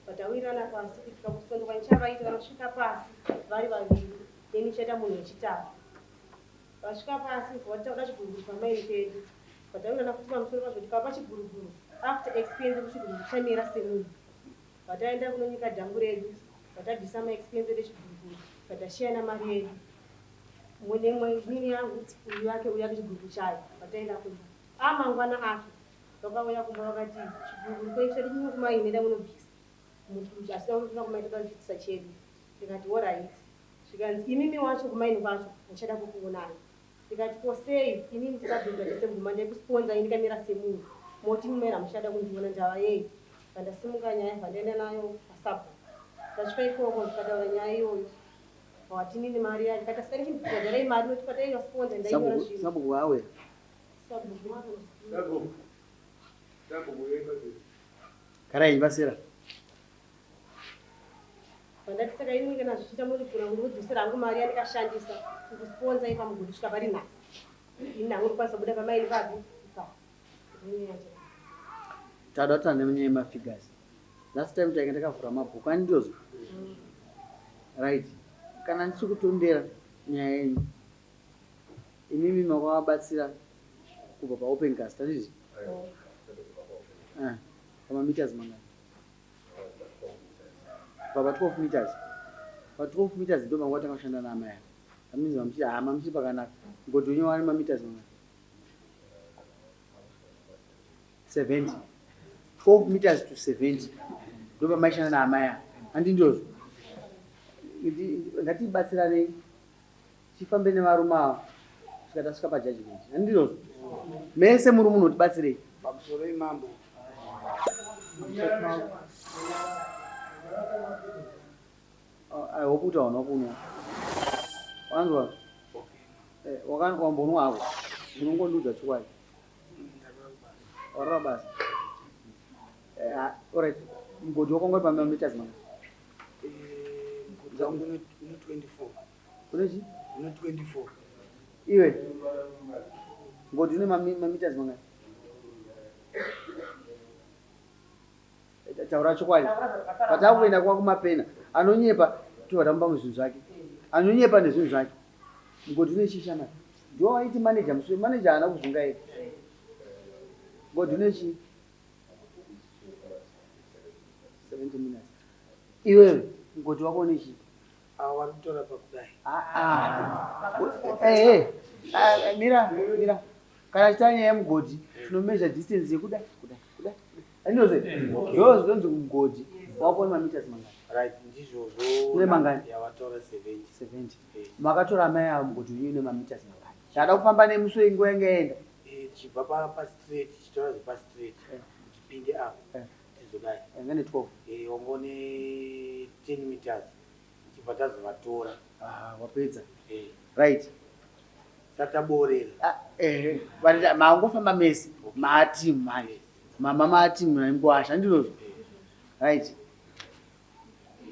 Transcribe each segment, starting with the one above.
Vatawirirana pasi kuti pakusondoka ndichavaita vanosvika pasi vari vaviri neni ndichaita munhu wechitatu. Vasvika pasi vati takuda chiguruguru pamaini pedu. Vatawirirana futi pamusoro pazvo kuti tikavapa chiguruguru after expense chiguruguru chichamira semunhu. Vataenda kunonyika dhangu redu vatabvisa maexpense edu echiguruguru vatashiyana mari yedu. Mumwe nemwe inini yangu uyu yake uyu yake chiguruguru chayo vataenda kumba. Amangwana acho Vakauya kumba vakati chiguruguru kwenyu chedu chimwe kumaini enda munobvisa asi unotoda kumaini toda kuchitisa chedu ndikati horaiti zvikanzi imimi wacho kumaini kwacho handichada kukuonai ndikati ko sei inini tikabvisa tese muguma ndaikusponza ini ndikamira semunhu moti mumaini hamuchada kundiona ndava yei vandasimuka nyaya vandaenda nayo pasabhuku ndasvika ikoko ndikataura nyaya iyoyo watinini mari yacho ndikati asika ndichibhadharai mari nokuti patainyasponza ndainyora zvinhu Sabhuku vawe. Karai basira. Pandati saka ini kana zvichiita murikura ndikudzosera hangu mari yandikashandisa kukusponza ipa mugodi kusvika pari nhasi. Ini hangu ndikwanisa kubuda pamaini papi ipapo. Tada kuti ane nyaya yemafigures. Last time tainge takavhura mabhuku andizvo. Right. Kana ndichikutondera nyaya yenyu. Imimi makavabatsira kubva paopen cast handiti? Ah, pamameters mangani? Kubva pa 12 meters. Pa 12 meters ndo panga watanga kushanda naamai ava. That means mamuchi ah mamuchi pakanaka. Mugodi wenyu wani mameters mangani? 70. 12 meters to 70. Ndo pamaishanda naamai ava. Handi ndizvozvo? Ngatibatsiranei. Tifambe nevarume ava kusvika tasvika pajudgment. Handizvozvo? Mese muri muno tibatsirei. Pamusoro imambo. I hope kuti hauna kunwa. Wanzwa? Eh, wambonwa hako. Unongondiudza chokwadi. Warova basa. Eh, ah, alright. Mugodi wako ngori pamameters mangani? Eh, mugodi wangu une 24. Une chi? Une 24. Iwe. Mugodi une mameters mangani? Eh, taura chokwadi. Patakuenda kwa kumapena anonyepa tobva tamupa muzvinhu zvake. Anonyepa nezvinhu zvake. Mugodi une chii shamari? Ndiwo waiti manager musi manager haana kuzungaira. Mugodi une chii? 70 minutes. Iwewe mugodi wako une chii? Avo vari kutaura pakudai. Ah, ah. Eh, eh. Ah, mira, mira. Kana chita nyaya yemugodhi, tinomeasure distance yekudai, kudai, kudai. Andizvo Ndo zvinonzi kumugodhi. Wako une mameters mangani? Right, ndizvozvo. Une mangani? Yavataura 70. 70. Makatora amai avo mugodhi wenyu une mameters mangani? Chada kufamba nemusi wenguva yanga yaenda. Eh, tichibva pa pa straight, tichitora zvepa straight. Tipinde apa. Tizodai. Yanga ne 12. Eh, wanga une 10 meters. Tichibva tazovatora. Ah, wapedza. Eh. Right. Sataborera. Ah, eh, but mangofamba mese. Maati manje. Mama maati mngwasha ndizvozvo. Right.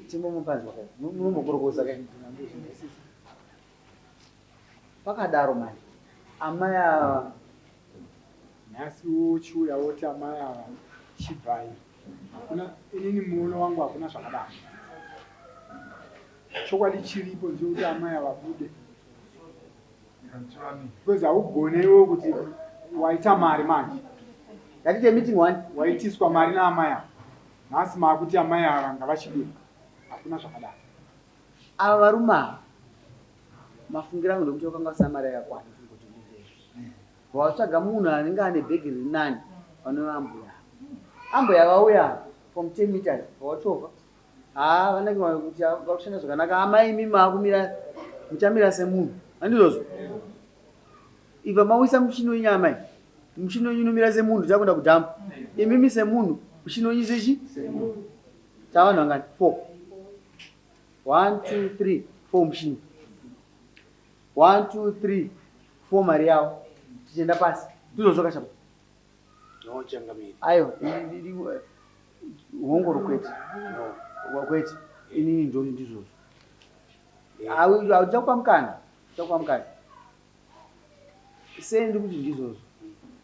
Timbomupanzwa kai. Munombokorokoza kai. Pakadaro manje. Amai ava Nhasi wochiuya woti amai ava chibvai. Hakuna inini muono wangu hakuna zvakadaro. Chokwadi chiripo ndechekuti amai ava bude. Because haugone iwe kuti waita mari manje. Ngatiite meeting one. Waitiswa mari naamai ava. Nhasi maakuti amai ava ngavachibuda. Hakuna zvakadaro. Ava varume ava mafungiro angu ndekuti vakanga vasina mari yakakwana kungoti ndizvezvo. Vatsvaga munhu anenge ane bhegi riri nani vanova ambuya ava. Ambuya vauya from 10 meters vawachovha. Haa vanenge kuti vakushanda zvakanaka amai imi maakumira muchamira semunhu. Handizvozvo? Ibva mawisa muchini wenyu amai. Muchini wenyu unomira semunhu chakuenda kudhamu. Imimi semunhu muchini wenyu sechi? Tavanhu vangani? 4. 1 2 3 4 muchini. 1 2 3 4 mari yavo. Tichienda pasi. Ndizvozvo kashaba. No changamire. Ayo, hongoro kwete. No. Kwete. Inini ndoni ndizvozvo. Auchakupa mukana. Uchakupa mukana. Sei ndiri kuti ndizvozvo?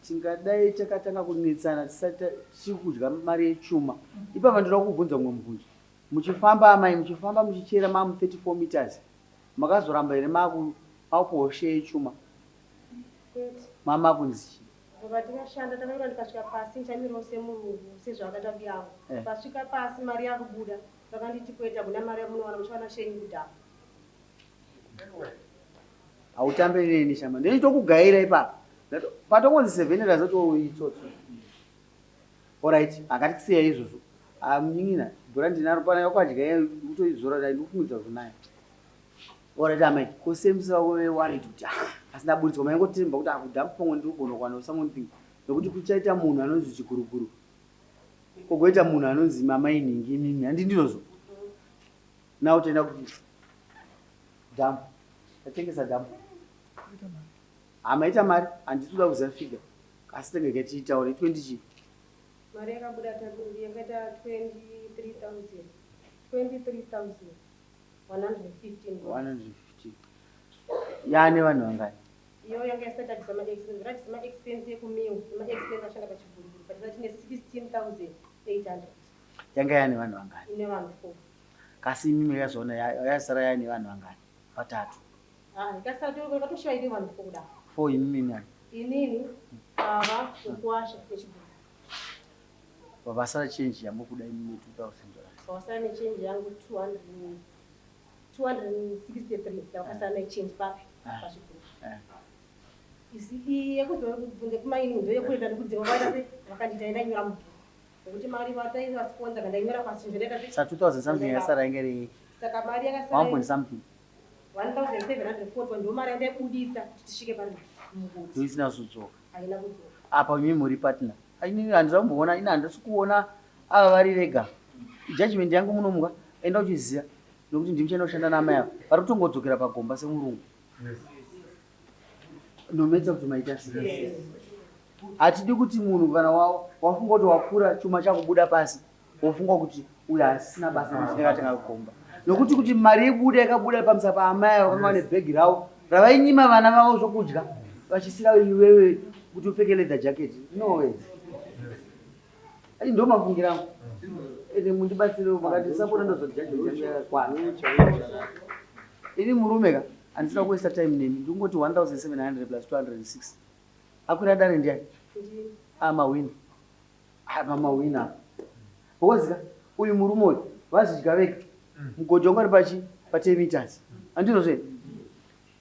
Tingadai takatanga kunetsana tisati tichiri kudya mari yechuma. Ipapa ndinoda kukubvunza mumwe mubvunzo. Muchifamba amai, muchifamba muchichera mamu 34 meters, makazoramba here makupiwa share yechuma? Kwete. Mamakunzi chii? Baba tikashanda takanyora ndikasvika pasi ndichamirawo semurungu sezvavakaita mbuya angu. Eh. Pasvika pasi mari yakubuda vakanditi kwete hakuna mari yamunowana muchawana share yenyu kudhara. Hautambe neni shama. Ndinotokugaira ipapa. Patongonzi 7 ndazoto itsotsi. Alright, akatisiya izvozvo. Ah, munin'ina, bhora ndinaro pana yakwadya utoizora dai ndikufungidza kuti unayo. Alright amai, ko semusi vako ve worried kuti ah, asi ndaburitswa maingotemba kuti akudhamp pamwe ndikugona kuwana something nekuti kuchaita munhu anonzi chiguruguru kogoita munhu anonzi mamai nhingi imimi handi ndizvozvo now toenda kuti dump tatengesa dump hamaita mari handisi kuda kuziva figure asi tenge tiitaure 20 chii Mari yakabuda yakaita 23,000. 23,115. 115 yaane vanhu vangani? Iyo yanga isati yabvisa ma-expense, rakabvisa ma-expense ekumill nema-expense ashanda pachiguruguru but tine 16,800. Yanga yaane vanhu vangani? Ine vanhu 4. Kasi imimi yakazoona yasara yaane vanhu vangani? Vatatu. Ah, ikasara yakatoshiva ine vanhu 4 kudaro. 4 imimi nani? Inini, ava, mukwasha nechiguruguru. Vasara change yamukuda imimi $2,000. Vasara nechange yangu 200 263 yavakasara nechange papi pachiguruguru. Isi iyi yekuzobvunze kumaini ndo yekuenda nekudzima vaita se vakandiita ndainyora mubhuku nekuti mari vataivasponsor ndainyora pasi zvindaita se Sa 2000 something yasara yange iri Saka mari yakasara 1 point something. 1741 ndo mari yandaibudisa kuti tisvike pari mugoti. Ndoisina kuzodzoka. Haina kudzoka. Apa imi muri partner. Ini handina kumboona, ini handisi kuona ava vari vega. Judgment yangu munomuka enda uchiziva nokuti ndimi chaenda kushanda naamai ava vari kutongodzokera pagomba semurungu. No matter kuti maita sei. Hatidi kuti munhu kana wafunga kuti wakura chuma chakubuda pasi wofunga kuti uyu asisina basa nekuti ndakatanga kugomba. Nokuti kuti mari ibude yakabuda pamusana paamai ava vakanga vane bhegi ravo ravainyima vana vavo zvokudya vachisira iwewe kuti upfeke leather jacket. No way. Ai ndo mafungira angu. Ende mundibatsirewo makandisapota ndozoti judgment yangu yakakwana. Ini murume ka handisina kuwaster time nemi ndikungoti 1700 plus 206 akwira dare ndiani? Ah, mawina. Ah, mawina. Because ka uyu murume uyu vazvidya vega. Mugodhi wanga uri pachi pa 10 meters. Handizvo zvee?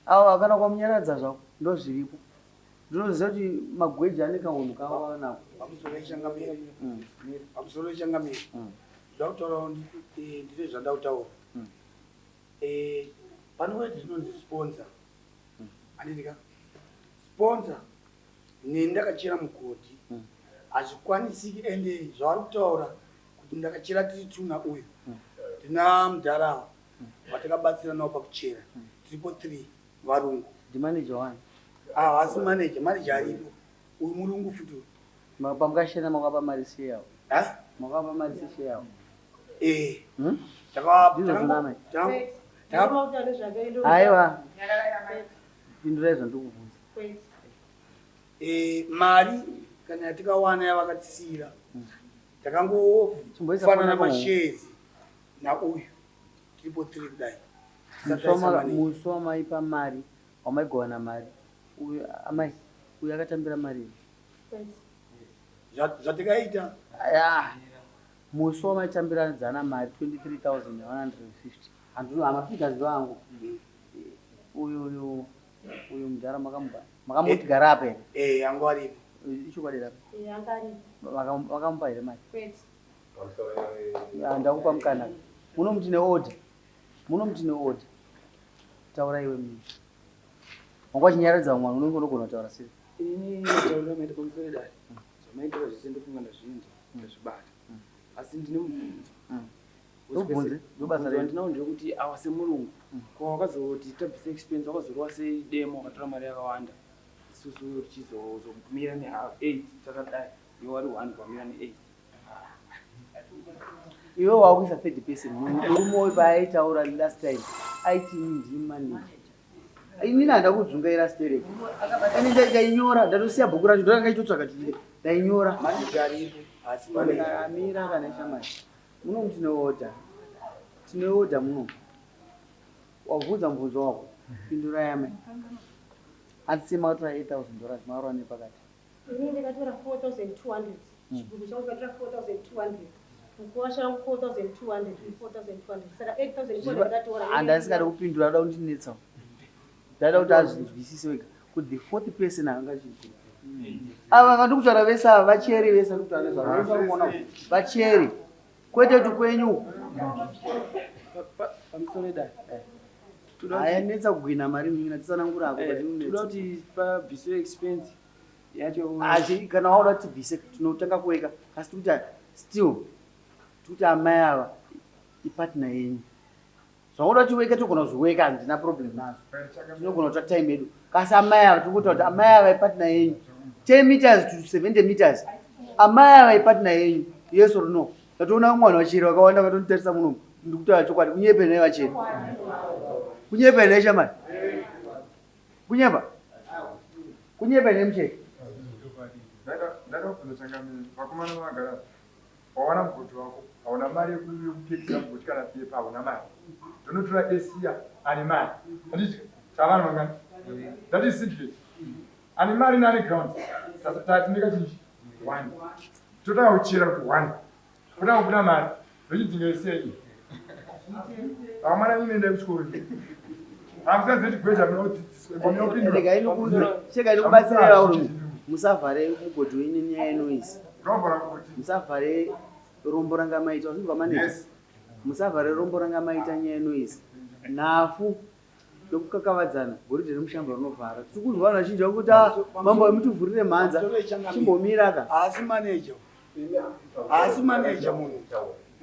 Awa kana kwamunyaradza zvako ndozviripo. Ndinoziva kuti magweja ane kahunhu kavo nako. Pamusoro changamire. Pamusoro changamire. Ndoda kutaura ndine zvandada kutaura. Pane word rinonzi sponsor. Handiti ka? Sponsor neni ndakachera mugodhi. Hazvikwanisiki ende zvavari kutaura kuti ndakachera tiri tuna uyu. Ndina mudhara watakabatsira nawo pakuchera. Tiripo 3 varungu. Ndi manager wani? Ah, asi manager, manager aripo. Uyu murungu futi uyu. Pamukashanda makapa mari share yawo. Ha? Makapa mari share yawo. Eh. Ndizvo zvona amai. Aiwa. Pindurai zvandikubvunza. Mari kana yatikawana yavakatisiyira takangofanana mashares nauyu tiripo 3 kudai. Musi wamaipa mari wamaigovana mari uyu amai uyu akatambira mari iyi. Zvatikaita Musi wamaitambiradzana mari 23,150 handino hamafigures ndo angu. Uyu uyu mudhara makamupa makamuti gara apa here? Angu aripo. Ichokwadi here apa? Anga aripo. Vakamupa here mari? Kwete. Ndakupa mukana. Munomuti neorder. Munomuti neorder. Taura iwe mimi. Wanga uchinyaradza vamwe vanhu unenge unogona kutaura sei? Ini taura maita pamusoro dare. Zvamaitaura zvese ndofunga ndazvinzwa, ndazvibata. Asi ndine mubvunzo. Ndobvunze, ndobasa redu. Ndinawo ndekuti awa semurungu. Ko wakazoti tabvisa expense wakazorova sei demo wakatora mari yakawanda. Isusu tichizomira ne 8 takadai. Iwe wari 1 kwamira ne 8. Iwe wakuisa third person. Murume uyu paaitaura last time aiti ini ndini manager. Inini handa kudzungaira stereki. Ende ndainyora, ndatosiya bhuku racho ndoranga ichitotsvaga chii. Ndainyora. Manager aripo asi manager Amira kana shamwari. Muno tine order. Tine order muno. Wabvunza mubvunzo wako. Pindurai amai. Asi makatora $8,000 makarova nepakati. Ini ndakatora 4200. Chigubhu changu ndakatora 4200. Mukuwasha wangu 4200, 4200. Saka 8400 ndakatora. Handasingade kupindura, ada kundinetsa. Ndaida kuti azvinzwisise wega kuti the fourth person anga chigubhu. Ava vandikutaura vese ava vacheri vese ndikutaura nezvavo. Vese vari kuona vacheri. Kwete kuti kwenyu uku. Pamusoro idai. Ayanetsa kugwina mari munyina tsanangura ako Toda kuti pabviswe expense yacho. Asi kana wauda kuti tibvise tinotanga kuweka asi tikuti still tikuti amai ava ipartner yenyu. Zvaunoda kuti weke togona kuzviweka handina problem nazvo. Tinogona kutora time yedu. Kasi amai ava tiri kutaura kuti amai ava ipartner yenyu. 10 meters to 70 meters. Amai ava ipartner yenyu. Yes or no? Ndatoona vamwe vanhu vacheri vakawanda vatonditarisa muno. Ndikutaura chokwadi kunyepa naye vacheri. Kunyepa naye shamani. Kunyepa. Kunyepa naye mucheri. Ndakabvunza changamire vakomana vagara wawana mugodhi wako hauna mari yekupekisa mugodhi kana pepa hauna mari ndonotora esiya ane mari handiti tavanhu vangani that is syndicate ane mari neane ground tatineka chinji one totanga kuchera kuti one kutanga kubuda mari ndochidzinga esiya iyi vakomana imi endai kuchikoro hamusazive chigweja munodzidziswa Regai ndikuudze, chegai ndikubatsire varume. Musavhare mugodhi wenyu nenyaya yenoise. ndovhara mugodhi. Musavhare rombo ranga maita, wazvinzwa manager? Yes. Musavhare rombo ranga maita nyaya yenoise. Nhafu yokukakavadzana goridhe remushamba rinovhara. Tiri kunzwa vanhu vazhinji vakuti ah mambo mutivhurire mhanza. Chimbomira ka. Haasi manager. Haasi manager munhu.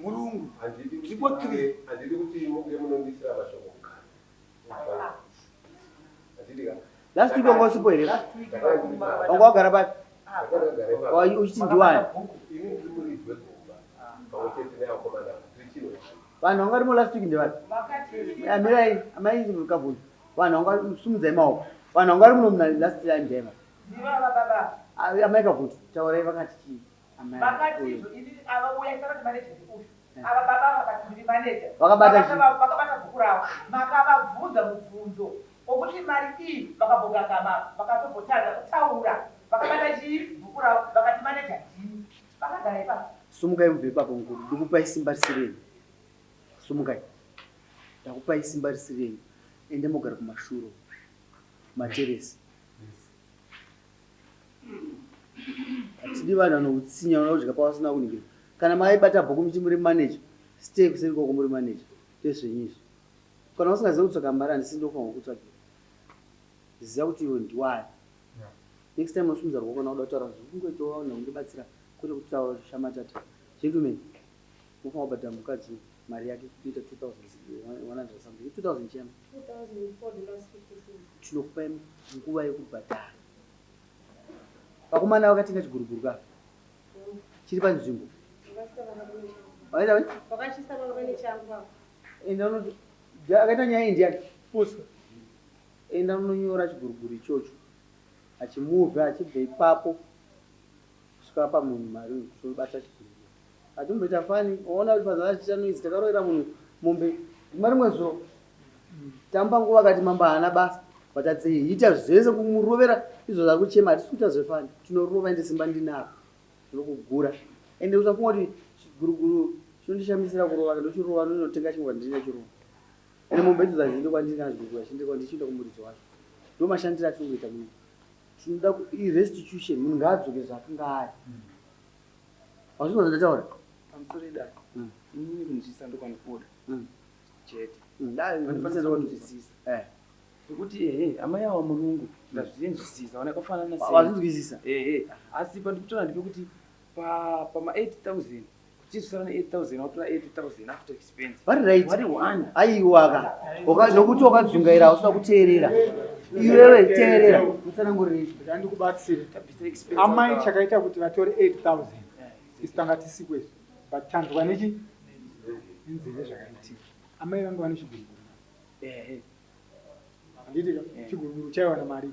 Murungu. Triple three. Handidi kuti mubude munondisira mashoko mukati. Handidi ka. Last week wanga usipo here? Wanga wagara papi? Uchiti ndiwani? Ini ndiri muridzi wegomba pamwe chete nevakomana tiri chinhu. Vanhu vanga varimo last week ndevapi? Mirai, amai kavhunza. Vanhu vanga sumudzai maoko. Vanhu vanga vari muno muna last time ndeva. Ndivava baba. Amai kavhunza, taurai vakati chii? Amai. Vakati ini ava uya isakati manager uyu. Ava baba vakati ndiri manager. Vakabata chii? Vakabata bhuku ravo. Makavabvunza mubvunzo wokuti mari iyi vakambogagama vakatombotadza kutaura. Vakabata chii bhuku ravo vakati manager ndini. Vakagara ipapo. Sumukai mubve ipapo mukuru. Ndikupai simba risiri renyu. Sumukai. Ndakupai simba risiri renyu. Ende mogara kumashuro. Materesi. Hatidi vanhu vanoutsinye vanoda kudya pavasina kuningira. Kana maibata bhuku muchiti muri manager, stay kuseri kwako muri manager. Ndezvenyu izvi. Kana usingazivi kutsvaga mari handisi ndofanirwa kutsvagira. Ziva kuti iwe ndiwani. Next time unosimudza ruoko kana uda kutaura zvikungoitawo vanhu kundibatsira kwete kutaura zvishamatata. Gentlemen, munofanira kubhadhara mukadzi uyu mari yake kuita 2100 something. 2000 chema. $2004.50. Tinokupai nguva yekubhadhara. Vakomana vakatenga chiguruguru ka. Chiri panzvimbo. Vaita vai? Vakachisa baba vane changu baba. Enda unoti akaita nyaya iyi ndiani? Pusa. Enda unonyora chiguruguru ichocho. Achimuvhe achibva ipapo kusvika pa munhu mari uyu kusobata chiguruguru. Atimboita fani, waona kuti pazara achiita noise takaroera munhu mombe guma rimwe zuva. Tamba nguva akati mambo haana basa. But adziita zvese kumurovera izvo zvari kuchema hatisi kuita zvefani. Tinorova ende simba ndinaro. Tinokugura. Ende usafunga kuti chiguruguru chinondishamisira kurova ndochirova ndonotenga chimwe kwandiri chirova. Ende mombe idzo dzaziende kwandiri kana chiguruguru achiende kwandiri chienda kumuridzi wacho. Ndo mashandiro atinongoita muno. Tinoda restitution munhu ngaadzoke zvaakanga ari. Wazvinzwa zvandataura? Pamusoro idai. Inini kunzwisisa ndokwandikuda. Chete. Ndinofanira kunzwisisa. Nekuti ehe amai ava murungu ndazvinzwisisa vana kafanana sei. Wazvinzwisisa? Ehe. Asi pandikutaura ndepekuti pa pama 8000 kuchizosara ne 8000 watora 8000 after expense. Vari right. Vari one. Aiwaka. Nokuti wakadzungaira usina kuteerera. Iwewe teerera. Mutsanangurire. Ndikubatsire. Tabvisa expense. Amai chakaita kuti vatore 8000 isu tanga tisikwe but tanzwa nechi nenzeve zvakaitika. Amai vanga vane chiguruguru. Ehe. Handitika chiguruguru chaiwana mari.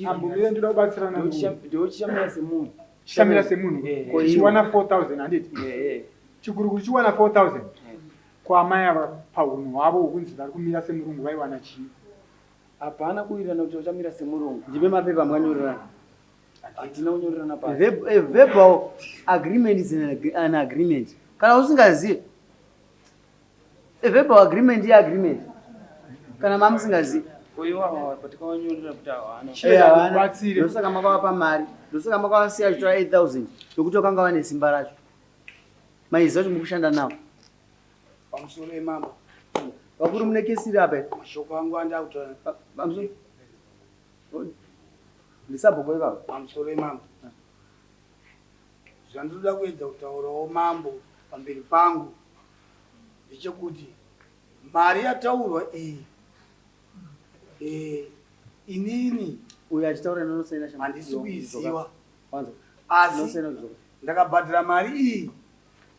Ambomire ndoda kubatsirana Ndochishamira semunhu. Chishamira semunhu. Chiwana 4000 handiti? Chiguruguru chiwana 4000. Kwa amai ava pahunhu hwavo hwokunzi vari kumira semurungu vaiwana chii? Hapana kuwirirana kuti uchamira semurungu. Ndipe mapepa mukanyorerana. Hatina kunyorerana pasi. A verbal agreement is an agreement. Kana usingazivi, a verbal agreement iagreement. Kana mamusingazivi. Koiwawa patikawanyorera kuti hawana. Batsire. Ndosaka makavapa mari, ndosaka makavasiya achitora 8000 nokuti vakanga vane simba racho. Maiziva kuti mukushanda navo. Pamusoro yemambo. Vakuru mune kesiri apa. Mashoko angu andakutaura. Pamusoro. Ndisabhuku ivavo. Pamusoro yemambo, zvandinoda kuedza kutaurawo mambo pamberi pangu ndechekuti mari yataurwa iyi, inini Uyo achitaura nonosaina. handisi kuiziva. Wanzo. Asi Unosaina kudzoka. ndakabhadhara mari iyi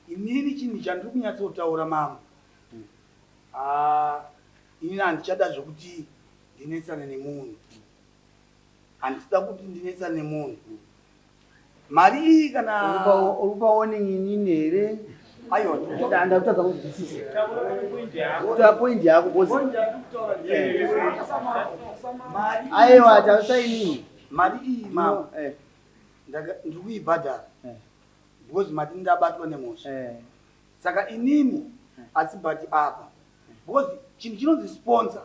inini. Chinhu chandiri kunyatsotaura mambo, ah, inini handichada zvokuti ndinetsane nemunhu, handida kuti ndinetsane nemunhu. Mari iyi kana Uri kupa warning inini here? Aiwa. Ndakutadza kunzwisisa. Kuta point yako boss. Aiwa, taurisa inini. Mari iyi mambo, ndiri kuibhadhara because mati ndabatwa nemhosva. Saka inini asi but apa because chinhu chinonzi sponsor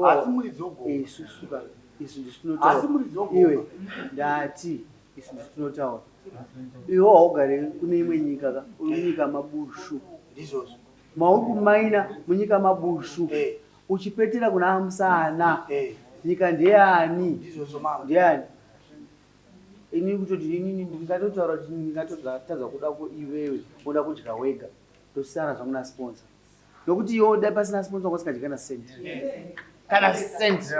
asi muridzi wegomba. Isusu ka, isu ndisu tinotaura. Asi muridzi wegomba. Iwe, ndati isu ndisu tinotaura. Iwe haugare kune imwe nyika ka, uri munyika mabushu. Ndizvozvo. Mauri kumaina munyika mabushu. Uchipetera kuna Amusana. Nyika ndeyani? Ndizvozvo mama. Ndeyani? Ini kutoti inini ndingatotaura kuti ndingatotadza kuda ko iwewe woda kudya wega, ndosiyana zvangu nasponsor, nokuti iwe dai pasina sponsor wanga usingadyi kana cent, kana cent.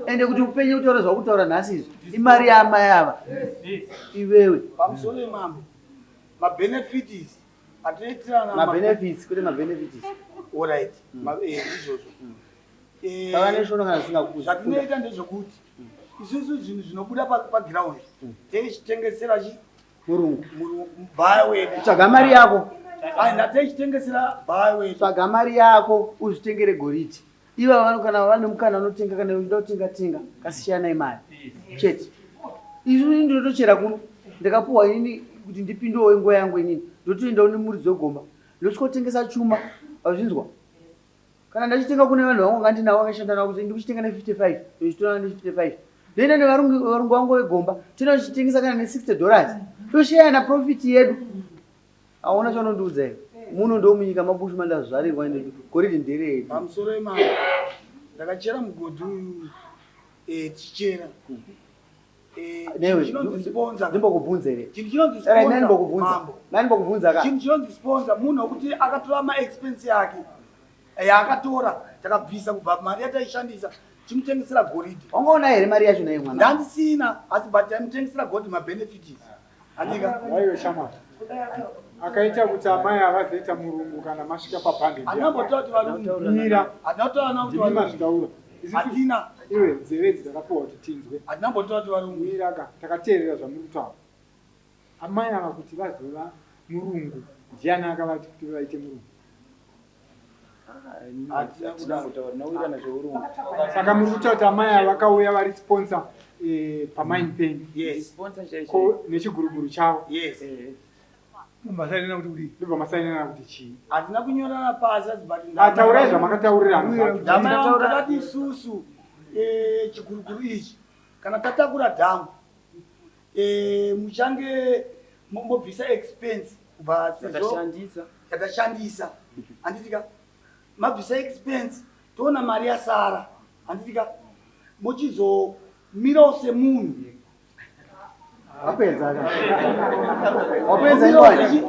Ende kuti upenye kutaura zvakutaura nhasi izvi, imari yaamai ava iwewe. Pamusoro yemambo, mabenefits atinoitirana. Mabenefits kwete mabenefits. Alright, ndizvozvo. Tava neshona kana zvisingakuzi. Zvatinoita ndezvekuti isusu zvinhu zvinobuda paground tichitengesera chi Murungu. Bhaya wedu. Tsvaga mari yako. Ai, ndatechitengesera bhaya wedu. Tsvaga mari yako uzvitengere goridhe. Iva vano kana vane mukana unotenga, kana uchida kutenga tenga, kasiyana mari chete. Isu ndinotochera kuno, ndakapuwa inini kuti ndipindewo nguva yangu inini, ndotoendawo nemuridzi wegomba, ndosvikotengesa chuma, wazvinzwa? Kana ndachitenga kune vanhu vangu ngandinavo vakashanda navo kuti ndikuchitenga ne55, ndochitora ne55, ndoenda nevarungu varungu vangu vegomba, toenda tichitengesa kana ne$60, tosheyana profit yedu. Aona chaunondiudza iwe, muno ndo munyika mabushu mandazvarirwa, ende goridhe nderedu. Pamusoro yemambo, ndakachera mugodhi uyu, tichichera. Newe Chinonzi sponsor. Ndimbokubvunza here? Chinhu chinonzi Alright, sponsor, nani ndimbokubvunza? mambo. Nani ndimbokubvunza ka? Chinhu chinonzi sponsor munhu wekuti akatora maexpense yake yaakatora, takabvisa kubva mari yataishandisa chimutengesera goridhe. Wangaona here mari yacho naye mwana? Ndandisina, asi but taimutengesera gold, mabenefits andika. Waiwe shamwari akaita kuti amai avazoita murungu kana masvika pabhange. Handinambotaura kuti varungu. Mira. Handina kuti Ndimi varungu. mazvitaura. Hatina. Iwe, nzeve idzi dzakapiwa kuti tinzwe. Handinambotaura kuti varungu. Mira ka, takateerera zvamuri kutaura. Amai ava kuti vazova murungu, ndiani akavati kuti vaite murungu? Tinawirana zveurungu. Saka muri kutaura kuti amai ava vakauya vari sponsor pamaini penyu? Yes. Sponsor chaicho. Ko nechiguruguru chavo? Yes. Masainana kuti kudii? Ndobva masainana kuti chii? Hatina kunyorana pasi, asi but Ah, taurai zvamakataurirana zvacho. Ndamai vangu takati isusu, chiguruguru ichi kana tatakura dhamu, muchange mobvisa expense kubva sezvo Yatashandisa. Yatashandisa, handitika? Mabvisa expense, toona mari yasara, handitika? Mochizomirawo semunhu. Wapedza ka? Wapedza ingwani?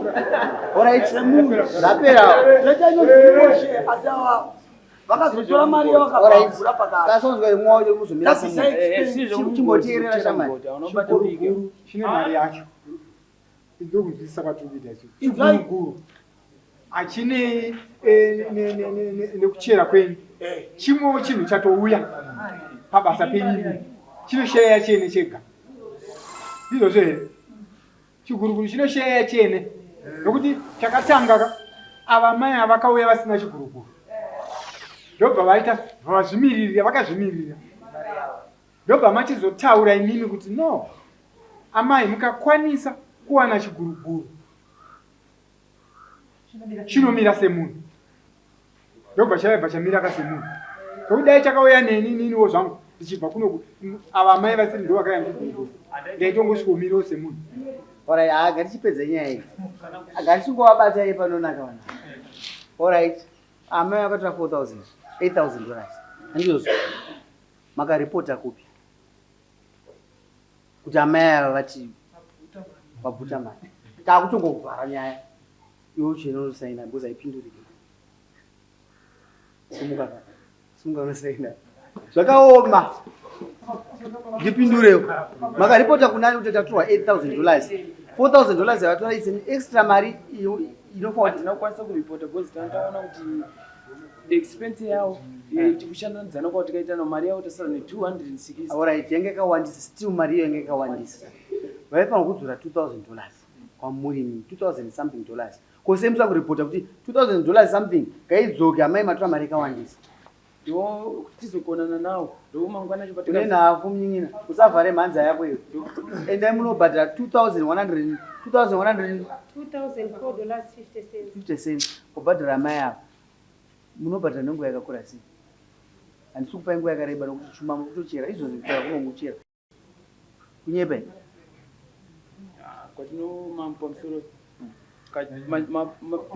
Alright, zvapera. Toita inonzi asi ava vakazotora mari yavakabvura pakati. Kasonzwa imwe wacho kuzomira. Tabvisa expense. Chimboteerera shamani. Chiguruguru chine mari yacho, indokunzwisisa kwatiri kuita isu. Inzwai. Chiguruguru hachinei nekuchera kwenyu. Chimwewo chinhu chatouya pabasa penyu chinosheya chene chega. Ndizvozvo here? Chiguruguru chinosheya chene nokuti chakatanga ka ava mai avakauya vasina chiguruguru ndobva vaita vazvimiririra vakazvimiririra ndobva machizotaura imimi kuti no amai mukakwanisa kuwana chiguruguru chinomira semunhu ndobva chaibva chamira ka semunhu nokuti dai chakauya neni ininiwo zvangu ndichibva kuno ava amai vasiri ndo vakauya ndibvunzo ndaitongosvikomirawo semunhu Alright, ah, ngatichipedza nyaya iyi. Ngatichingovabata iye panonaka vanhu. Alright. Amai vakatora 4000, 8000 dollars. Handizvozvo. Makaripota kupi? Kuti amai ava vati vabvuta mari. Takutongovhara nyaya. Iwe uchena unosaina because haipinduriki. Sumuka ka. Sumuka unosaina. Zvakaoma. Ndipindurewo. Makaripota kunani kuti tatorwa 8000 dollars. 4000 dollars yavatora is an extra mari iyo inofanira hatina kukwanisa kuripota because tanga taona kuti expense yawo kushandidzana kwavo tikaita no mari yavo tasara ne 260 Alright, yange yakawandisa still mari iyo yange yakawandisa. Vaifanira kudzora 2000 dollars kwamurimi 2000 something dollars. Ko sei musina kuripota kuti 2000 dollars something ngaidzoke amai matora mari yakawandisa. Ndo tizokonana nawo ndo mangwana acho Une nhafu munyin'ina usavhare mhanza yako iyo. Endai munobhadhara 2100 2100 2004 dollars 50 cents. 50 cents kubhadhara amai ava. Munobhadhara nenguva yakakura sei? Handisi kupai nguva yakareba nokuti chuma muri kutochera izvozvi kutaura kunongochera. Kunyepa here? Kwatino pamusoro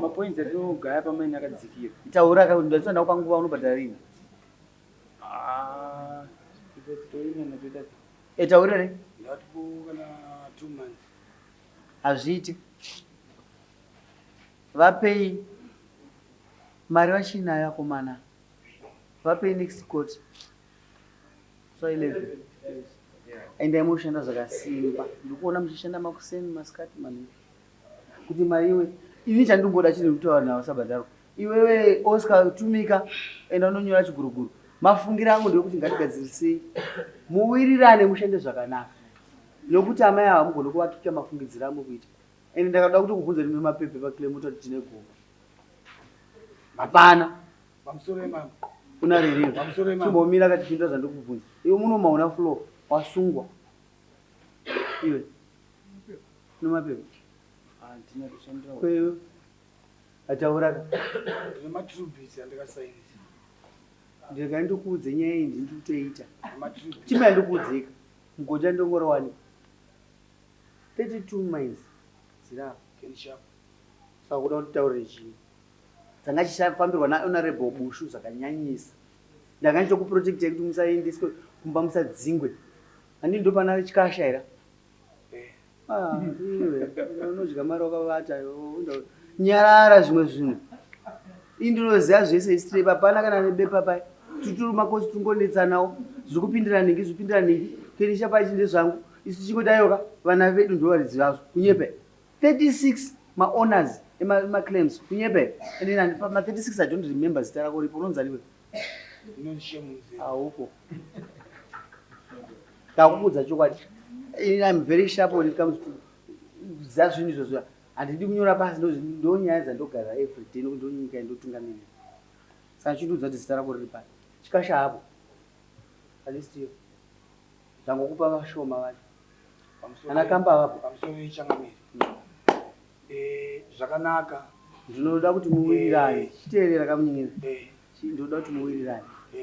mapoints atinogaya pamaini akadzikira. Taura ka ndasana kupa nguva unobhadhara rini? Ah, e taura re. Ndatipo kana 2 months. Hazviiti. Vapei mari vachinayo akomana. Vapei next court. So 11. Endai munoshanda zvakasimba. Ndikuona muchishanda makuseni masikati manheru. Kuti mari iwe ini chandingoda chine kutaura nawo sabhadharo. Iwewe Oscar tumika enda unonyora chiguruguru. Mafungiro angu ndekuti ngatigadzirisei muwirirane mushande zvakanaka. Nokuti amai ava mugone kuvakika mafungidziro amuri kuita. Ende ndakada kuti kubvunza rimwe mapepe paClemoto kuti tine gomba. Hapana. Pamusoro yemambo. Una ririyo. Pamusoro yemambo. Chimbomira katipindura zvandikubvunza. Iwe muno mauna floor wasungwa. Iwe. Une mapepa. Handina kushandira. Kwewe. Ataura ka. Ndine matributes andakasainisa. Ndika ndikuudze nyaya iyi ndikutoita. Matributes. Chimaya ndikuudzeka. Mugocha ndongorowani. 32 mines dziri apa. Kenisharp. Saka kuda kunditaurire chii? Dzanga chichafambirwa naHonorable Bushu zvakanyanyisa. Ndanga ndichokuprotectai kuti musaendeswe kumba musadzingwe. Handii ndopana chikasha here? Ah, iwe unodya mari wakavata iwe. Nyarara zvimwe zvinhu. Ini ndinoziva zvese history hapana kana nebepa pai. Tuturu makosi tungonetsanawo. Zviri kupindira nhingi zviri kupindira nhingi. Kenisha pai chinde zvangu. Isu tichingoti ayoka vana vedu ndivo varidzi vazvo. Kunyepe. 36 maowners emaclaims kunyepe. And then ma 36 I don't remember zita rako ripo unonzi ani iwe? Hauko. Ndakuudza chokwadi. I'm very sharp when it comes to kuziva zvinhu izvozvo. Handidi kunyora pasi ndo nyaya dzandogara every day nokuti ndonyika yandotungamirira. Saka chindiudza kuti zita rako riri pai. Chikasha hapo. At least iyo. Ndangokupa vashoma vacho. Ana kamba vapo. Pamusoro yechangamire. Eh, zvakanaka. Ndinoda kuti muwirirane. Chiteerera kamunyin'ina. Ndinoda kuti muwirirane.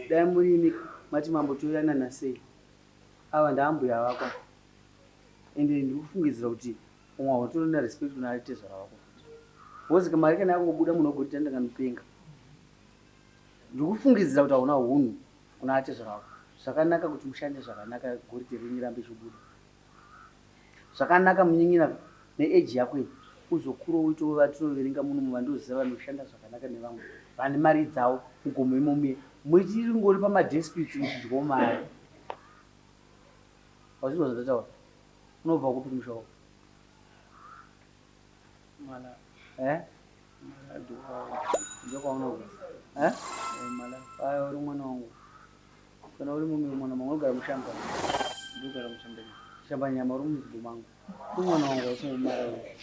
Dai muri imi mati mambo toyanana sei? Ava ndaambuya vako. Ende ndikufungidzira kuti umwe hautorina respect kuna tezvara vako futi. Because mari kana yakungobuda munhu ogoti ndakanopenga. Ndikufungidzira kuti hauna hunhu kuna atezvara vako. Zvakanaka kuti mushande zvakanaka goridhe renyu rirambe richibuda. Zvakanaka munyin'ina neage yako iyi uzokura uitewo vatinoverenga muno muvandoziva vanoshanda zvakanaka nevamwe vane mari dzavo mugomo imomuye muchiringori pamadisputes muchidyawo mari. Wazvinzwa zvandataura? Unobva kupi kumusha wako? Mwana. Eh? Mwana Ndokwaunobva. Eh? Aya uri mwana wangu. Kana uri mumwe mwana wangu unogara mushamba. Ndogara mushamba. Shamba nyama uri muzimbo mangu. Uri mwana wangu usingomara wewe.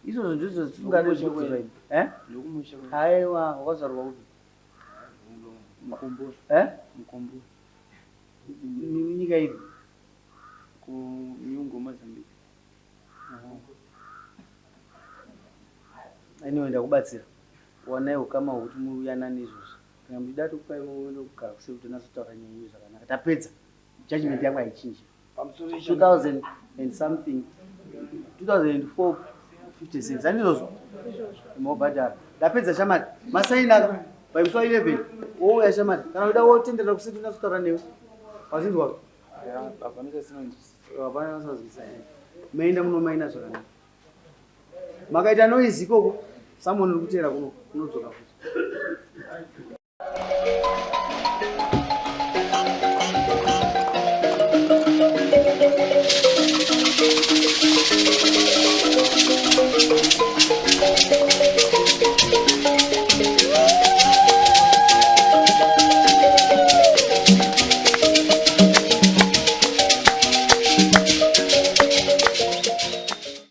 Izvozvo ndizvo zvisingade zvekuti. Eh? Ndokumusha. Aiwa, wakazvarwa upi? Mukombori. Eh? Mukombori. Nyika ipi? Kunyungu Mozambique. Anyway, ndakubatsira. Wanai ukama hwekuti muyanane izvozvo. Kana muchida tokupai muende kugara kuseri kuti tinatsotaura nyaya yenyu zvakanaka. Tapedza. Judgment yangu haichinji. Pamusoro 2000 and something. 2004 50 cents. Handizvozvo? Mobhadhara. Ndapedza shamari. Masaini aka by musi wa 11 wouya shamari. Kana uchida wotenderera kuseri tinatsotaura newe. Wazinzwa? Hapana chasinonzwisisa. Hapana chasinonzwisisa. Maenda munomaina zvakanaka. Makaita noise ikoko, someone uri kuteera kuno, unodzoka futi.